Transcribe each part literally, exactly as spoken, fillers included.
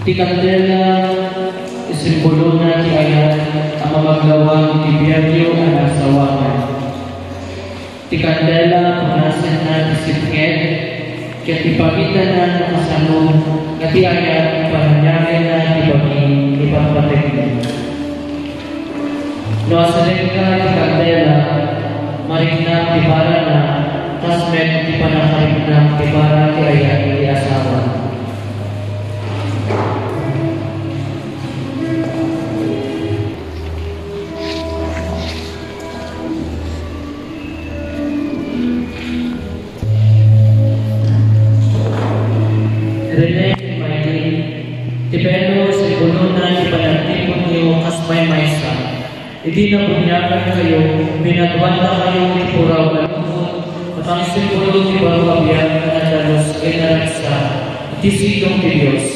Ti kandela, isimbolona ti ayat a mamaglawag iti biagyo a naasawakan. Ti kandela, punasenna ti sipnget, ket ipakitana no kasano nga ti ayat pananyarianna ti bagi ni patpatekna. No asadengka ti kandela, mariknam ti barana, kas met ti pannakariknam ti bara ti ayat ti asawa. Rene, Maylin, ti belo, simbolona ti panagtiponyo kas maymaysa. Idi nabuniagankayo, binaduandakayo iti puraw a lubot, a pangisimbolo ti baro a biag a nagdalus ken naragsak iti sidong ti Dios.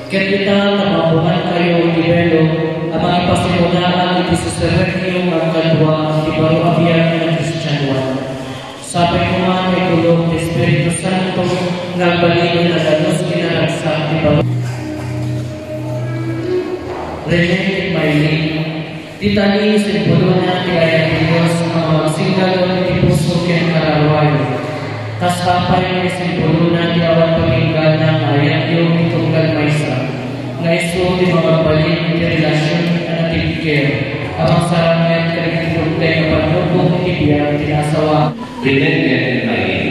Ket ita, ta mabungankayo iti belo a mangipasimudaan iti seserrekyo nga agkadua iti baro a biag nga Kristianoan. Sapay koma nga itulong ti Espiritu Santo nga agbalin a nadalus ken naragsak ti baro. Rene ken Maylin, ti tani, simbolona ti ayat ti Dios a mamagsingalon iti puso ken kararuayo. Kas sapay nga isimbolona ti awan paginggana nga ayatyo ti tunggal maysa, nga isu ti mangagbalin iti relasion a natibker a mangsaranged kadagiti dumteng a pannubong iti biag ti naasawa. Rene ken Maylin.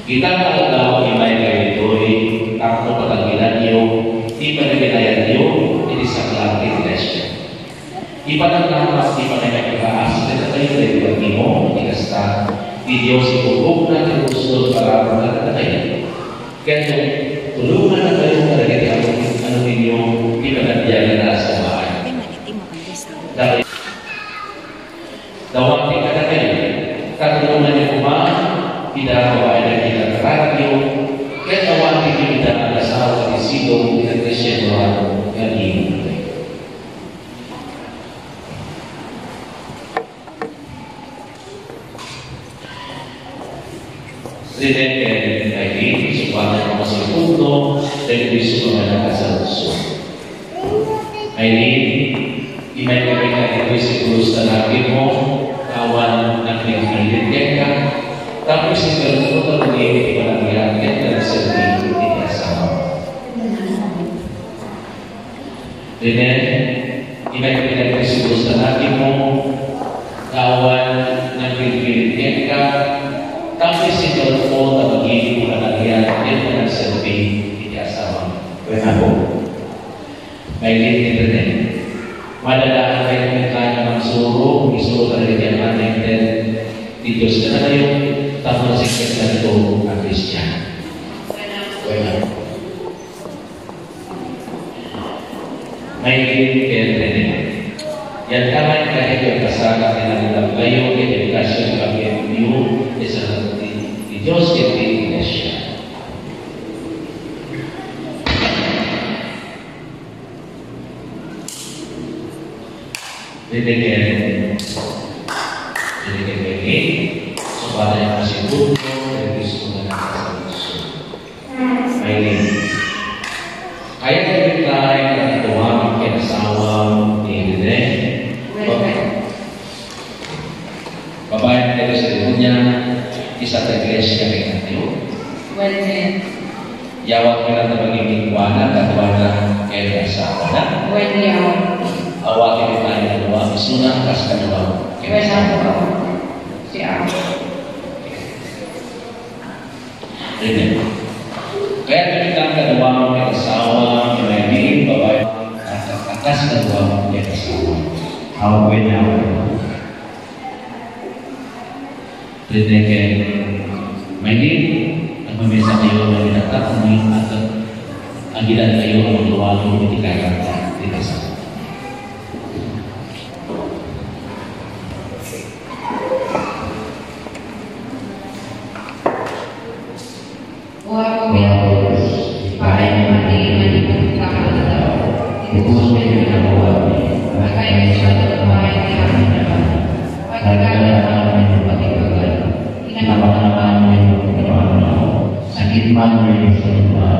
Ita nga aldaw, imaykayo ditoy tapno paganggilanyo ti panagin-ayatyo iti saklang ti Iglesia. Ipanaglapas ti panagin-ayat kadakayo daytoy a timo, ti kasta, ti Dios ibukbokna ti puso ken parabur kadakayo. Ket tulongannakayo kadagiti anu-, anuminyo ti panagbiag a naasawaan. Dakayo. Awan ti kadakayo, ta tulonganyo koma ida babaen dagiti kararagyo, ket awan ti bigbida a asawa ti sidong ti nagkristianoan nga agimong. Rene ken Maylin, supaten a masipunto dagiti sumagana a saludsod. Maylin, imaykami kadagiti sikulos a lagipmo, awan nagpigpilit kenka, tapno isigurmo ta muli ti panagbiag ken panagserbi iti asawa. Rene, imaykami kadagiti sikulos a lagipmo, awan nagpigpilit kenka, tapno isigurmo ta muli ti panagbiag ken panagserbi iti asawa. Wen, Apo. Maylin ken Rene. Madadaan tayo ken kanya mangsuro, isuro tayo iti amangan ti Dios kadatayo, tapno sikayo a Kristiano. Wen, Apo. Maylin ken Rene. Yadda met kadakayo a kasar, ken nalulaglayo iti dedikasyon ti pagbiagyo iti sakramento ti Dios ken ti Iglesia. Rene ken, Rene ken Maylin, supaten a masipunto dagiti sumagana a saludsod. Maylin. Kayatyo met laeng nga aduamin ken asawa ni Rene? Wen, wen. Babaen ti seremonia, ti Santa Iglesia ken natio. Wen, wen. Yawat ka lang na magiging kuana, kaduana, ken asawa na. Wen, yawat. Awaten tayo na dua, isuna, kas kadua. Wen, apo. Si Apo. Amen. Kayatyo met laeng nga aduamin ken asawa, ken Maylin, babae, a kas kadua ken asawa. Aw, wen, aw. Rene ken Maylin, agmamesa kayo nga itatak, at agilan kayo ang luwalo iti kayat ti kasal. O Apo, Apo, ipaay mo man ti imatipon ti tao. Ibus mo ti kinabuhi. Agkayso a tumae ti amin a. Pagkakataon mo ti pagkakataon. Kinapakanan mo ti kinapakanan. Sakit man mo sa lupa.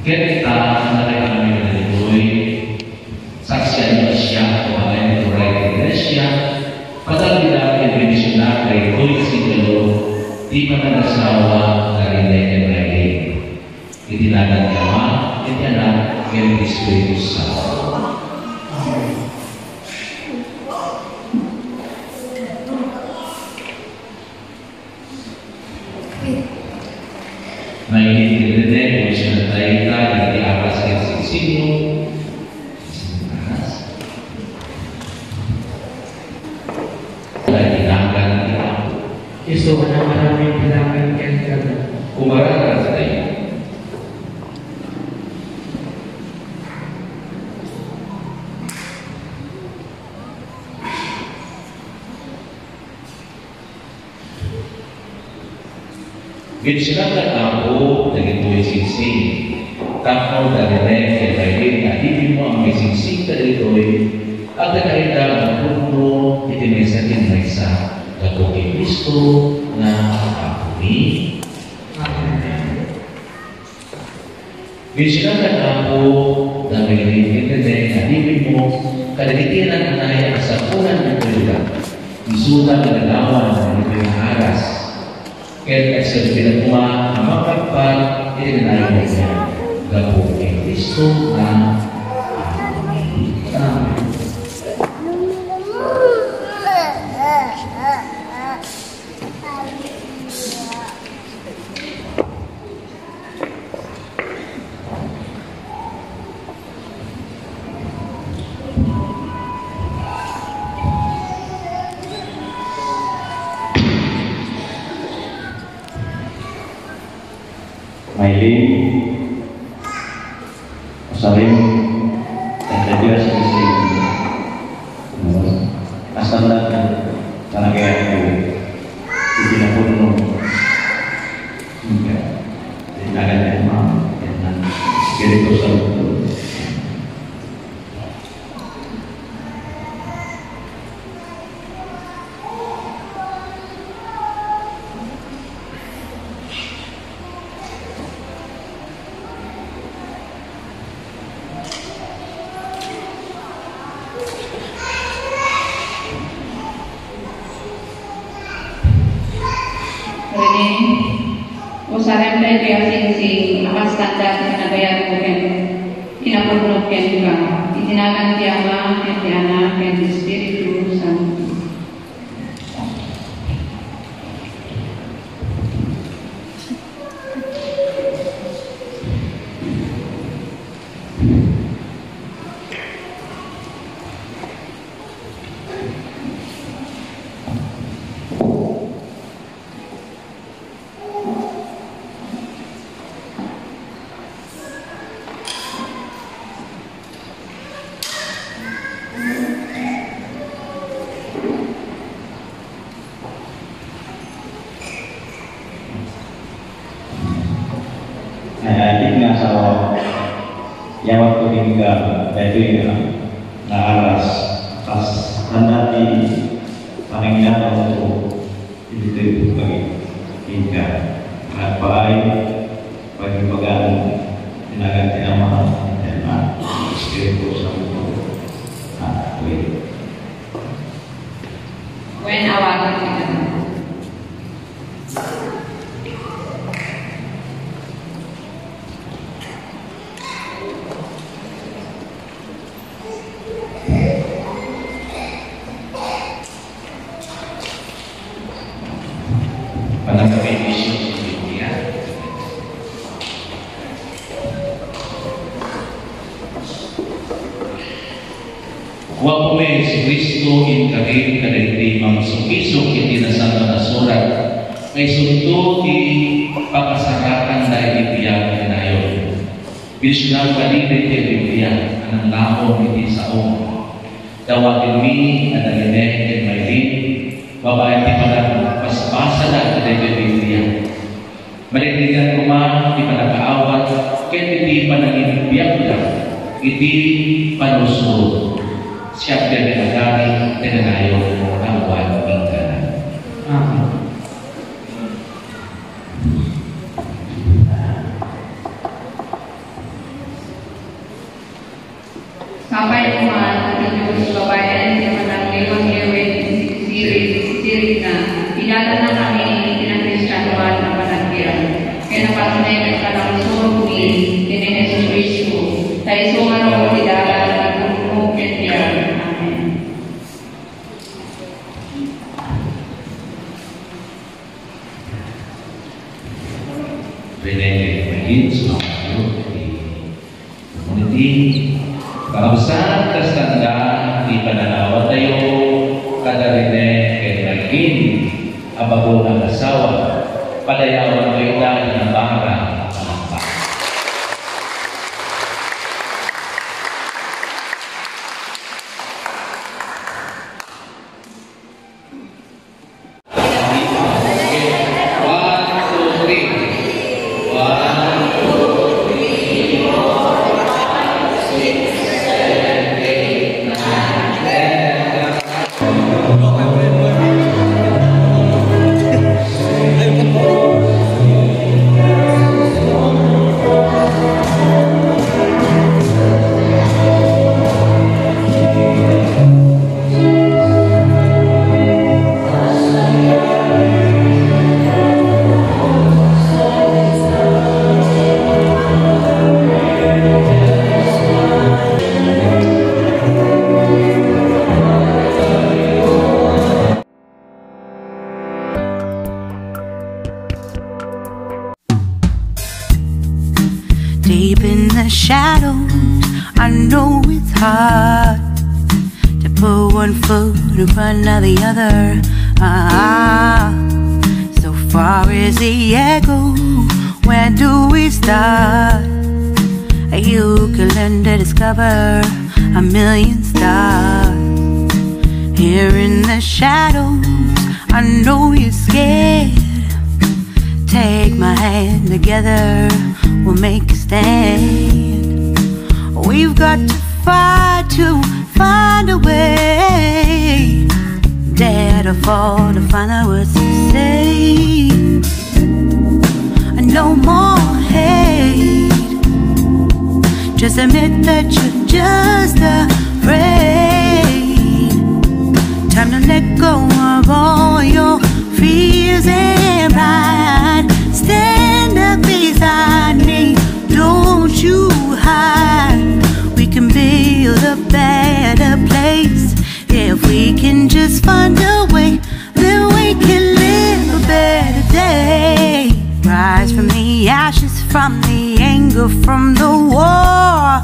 Ket ita, nakailangan ditoy saksian ni Asia, o anay ni Turay ti Iglesia, patag ida ti bendisionar daytoy a siglo ti panagasawa ni Rene ken Maylin. Iti nagan ti Ama, iti Anak, ken iti Espiritu Santo. Amen. Mailin ti Rene, kung siya nagdayta, iti aras ken singsingmo. Dagiti nagan ti Apo. Isu a nangaramin ti langit ken daga. Umarara tayo. Bensionakan, Apo, dagitoy singsing, tapno da Rene ken Maylin nga adipinmo a mangisingsing kadagitoy, agkakaida nga pudno iti maysa ken maysa, gapu ken Cristo nga Apomi. Amen. Bensionakan, Apo, dagiti intendente nga adipinmo kadagiti anak-anay a sapulan ditoy lugar. Isuda nga lalawan ditoy nga aras. Ket agserbi koma a mapagpar iti kanayon nga gapu ken Cristo nga Amen. Maylin, Usarim, ket dagiti singsing, kasta met ti panagayatko iti napudno. Iti nagan ti Ama, ken ti Espiritu Santo. Rene, usarem daytoy a singsing a kastanda ti panagayatko ken ti napudno kenka, iti nagan ti Ama, ken ti Anak, ken ti Espiritu Santo. Ay, adik nga asawa, yawatko kenka daytoy nga, nga aras, kas kasta ti panangilanawko. Iti pagkita, agpaay, pagbagaan, ti nagan ti Ama, ti Anak, ti Espiritu Santo. Amen. Wen, awaten ti Anak. Panagkabendision ti Biblia. Apomi Jesu-Cristo, inkari kadagiti mangisukisuk iti Nasantoan a Surat nga isunto ti pakasarakanda iti biag a kanayon. Bendisionam kadi daytoy a Biblia a nangngaon iti saom. Dawatenmi a da Rene ken Maylin, babaen ti panagpasbasada kadaytoy a Biblia. Madenggengan koma ti panakaawat ken iti panangbibiagda iti panusuro. Siak ti agari iti kanayon nga awan inggana. Amen. Sapay koma ti Dios, babaen ti panangliwliwen iti sirisirina, idatannakami iti nakristianoan a panagbiag, ken napatneg a panangsurotmi ken ni Jesu-Cristo, ta isu ngarud ti dalan, ti pudno, ken biag. Amen. Rene ken Maylin, sumakayo iti community. Kakabsat, kasta met ti panangawattayo kada Rene ken Maylin a baro nga asawa. Padayawantayo ita iti naparang a panagbiag. One, two, three. One, two, three, four, five, six, seven, eight, nine, ten. Deep in the shadows, I know it's hard to put one foot in front of the other. Ah, so far is the echo. Where do we start? You can learn to discover a million stars. Here in the shadows, I know you're scared. Take my hand, together we'll make a stand. We've got to fight to find a way. Dare to fall to find out what's to say. No more hate. Just admit that you're just afraid. Time to let go of all your fears and pride. Stand up beside me, don't you hide. We can build a better place if we can just find a way. Then we can live a better day. Rise from the ashes, from the anger, from the war.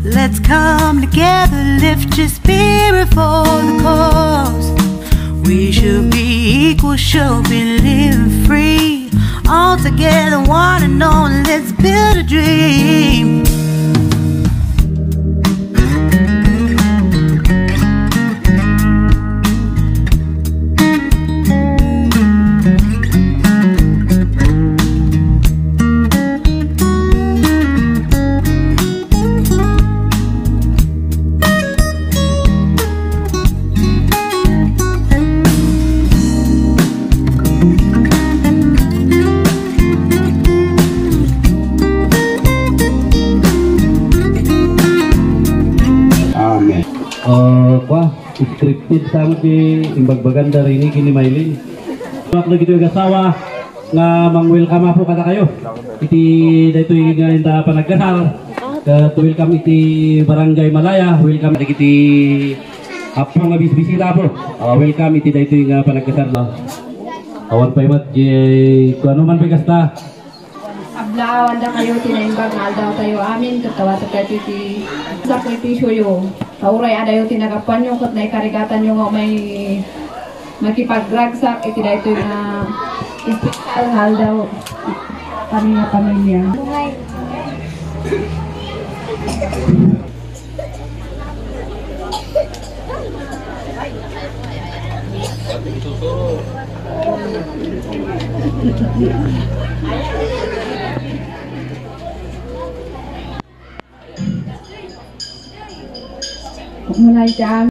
Let's come together, lift your spirit for the cause. We should be equal, should be living free. All together, one and all, let's build a dream. Amen. Ah, kwa, scripted sa ti imbagbaganda rini ken ni Maylin. Ket dagitoy agasawa nga mang-welcome apo kadakayo iti daytoy nga inta panagkasar. Ket welcome iti Barangay Malaya, welcome dagiti apo nga bisbisita apo. Ah, welcome iti daytoy nga panagkasar. Awan pay met, di, kung ano man pay kasta. Ablaawandakayo ti naimbag nga aldawtayo amin, ket awatek daytoy ti sakripisioyo. Ta uray adayo ti nagapuanyo ket naikarigatanyo nga umay makipagragsak iti daytoy nga espesyal nga aldaw. Pamilya, pamilya. Mulai jam